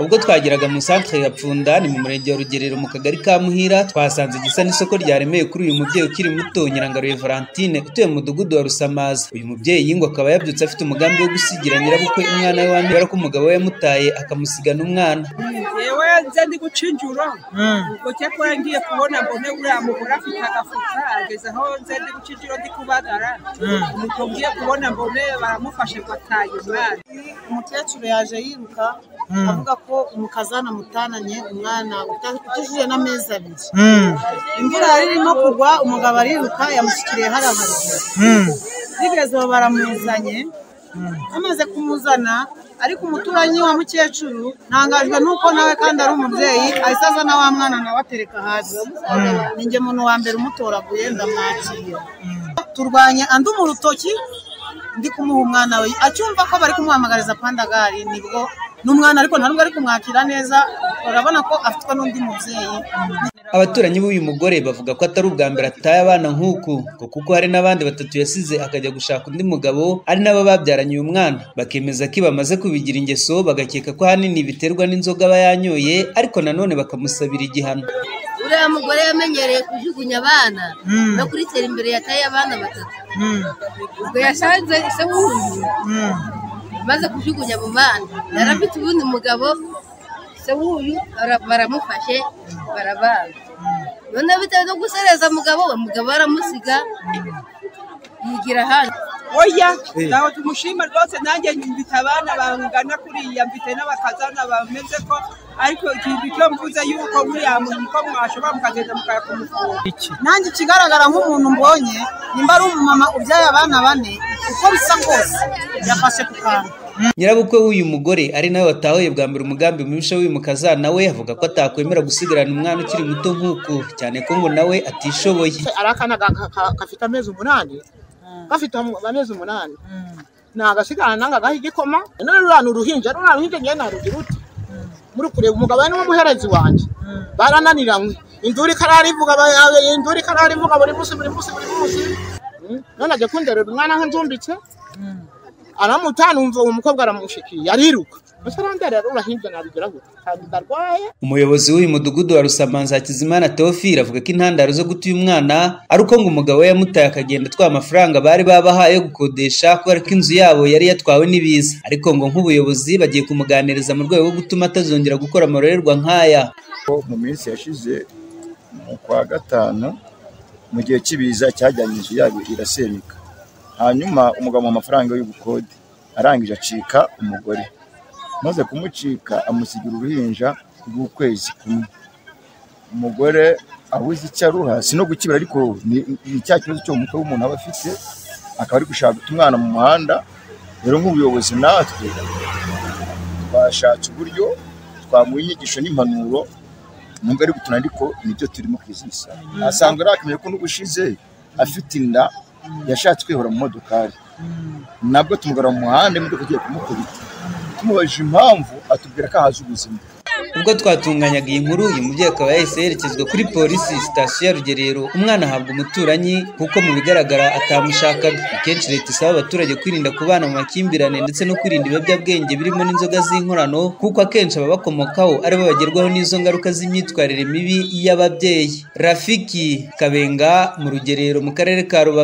Ubwo twageraga mu centre ya Pfunda ni mu murenge wa Rugerero mu kagari ka Muhira, twahasanze igisa n'isoko ryaremeye kuri uyu mubyeyi ukiri muto Nyirangaruye Valentine utuye mu mudugudu wa Rusamaza. Uyu mubyeyi ngo akaba yabyutse afite umugambi wo gusigira nyirabukwe umwana we wa mbere, kubera ko umugabo we yamutaye akamusigana umwana. Yewe nze ndi guca injuro, ubwo cyakora ngiye kubona mbone uriya mugore afite agafuka, ageze aho nze ndi guca injuro ndi kubagara, nuko ngiye kubona mbone baramufashe ngo ataye umwana. Umukecuru yaje yiruka avuga ko umukazana mutananye umwana utujuje n'amezi 2. Imvura yari irimo kugwa, umugabo ariruka yamushyikiriye hariya haruguru. Bigeze aho baramuzanye, amaze kumuzana ariko umuturanyi wa mukecuru ntangajwe nuko nawe kandi ari umubyeyi, ahise azana wa mwana nawe atereka hasi. Ninjye muntu wa mbere umutoraguye ndamwakira. Turwanye andi mu rutoki ndi kumuha umwana we, acyumva ko bari kumuhamagariza pandagari, nibwo n'umwana ariko ntabwo ari kumwakira neza, urabona ko afitwe n'undi mubyeyi. Abaturanyi b'uyu mugore bavuga ko atari ubwa mbere ataye abana nk'uku, ngo kuko hari n'abandi 3 yasize akajya gushaka undi mugabo ari nabo babyaranye uyu mwana. Bakemeza ko bamaze kubigira ingeso, bagakeka ko ahanini biterwa n'inzoga aba yanyoye, ariko nanone bakamusabira igihano. Uriya mugore yamenyereye kujugunya abana no kuri imbere yataye abana 3. Ubwo yasanze se wundi maze kujugunya abo bana, yarafite ubundi mugabo se wuyu baramufashe barabana. None bitewe no gusereza mugabo we, mugabo aramusiga yigira hano. Oya, naho tumushima rwose, nanjye mfite abana bangana kuriya, mfite n'abakazana bameze ko, ariko ikintu cyo mvuze yuko buriya muntu ko mwashobora mukagenda mukayakumufura. Nanjye ikigaragara nk'umuntu mbonye, nimba ari umumama ubyaye abana 4, uko bisa kose yafashe ku kantu. Nyirabukwe w'uyu mugore ari nawe watahuye bwa mbere umugambi mubisha w'uyu mukazana we, avuga ko atakwemera gusigarana umwana ukiri muto nk'uku, cyane ko ngo nawe atishoboye. Ari akana gafite amezi 8, gafite amezi 8, nagasigana nanga gaha igikoma. None ruriya ni uruhinja, ruriya ruhinja njye narugira ute? Muri kureba umugabo we n'umuherezi wanjye barananiranywe, induru ikarara ivuga, induru ikarara ivuga buri munsi buri munsi buri munsi. None aje kunderera umwana nk'inzumbitse, aramutana umva uwo mukobwa aramushikiye ariruka. Umuyobozi w'uyu mudugudu wa Rusamanza Hakizimana Theophile avuga ko intandaro zo guta uyu mwana ari uko ngo umugabo we yamutaye akagenda atwaye amafaranga bari babahaye yo gukodesha, kubera ko inzu yabo yari yatwawe n'ibiza. Ariko ngo nk'ubuyobozi bagiye kumuganiriza mu rwego rwo gutuma atazongera gukora amarorerwa nk'aya. Mu minsi yashize mu kwa 5 mu gihe cy'ibiza cyajyanye inzu yabo irasenyuka, hanyuma umugabo mu mafaranga y'ubukode arangije acika umugore, maze kumucika amusigira uruhinja rw'ukwezi kumwe. Umugore abuze icyo aruha, si no gukibura, ariko ni cya kibazo cyo mu mutwe w'umuntu aba afite, akaba ari gushaka guta umwana mu muhanda. Rero nk'ubuyobozi natwe twashatse uburyo twamuha inyigisho n'impanuro, nubwo ari gutuna ariko nibyo turimo kwizisa. Asanzwe arakamenya ko n'ubushize afite inda yashatse kwihora mu modokari, nabwo tumugara mu muhanda imodoka igiye kumukubita, tumubajije impamvu atubwira ko ahaze ubuzima. Ubwo twatunganyaga iyi nkuru, uyu mubyeyi akaba yahise yerekezwa kuri polisi sitasiyo ya Rugerero, umwana ahabwa umuturanyi kuko mu bigaragara atamushakaga. Akenshi leta isaba abaturage kwirinda kubana mu makimbirane ndetse no kwirinda ibiyobyabwenge birimo n'inzoga z'inkorano, kuko akenshi ababakomokaho aribo bagerwaho n'izo ngaruka z'imyitwarire mibi y'ababyeyi. Rafiki Kabenga mu Rugerero mu karere ka Rubavu.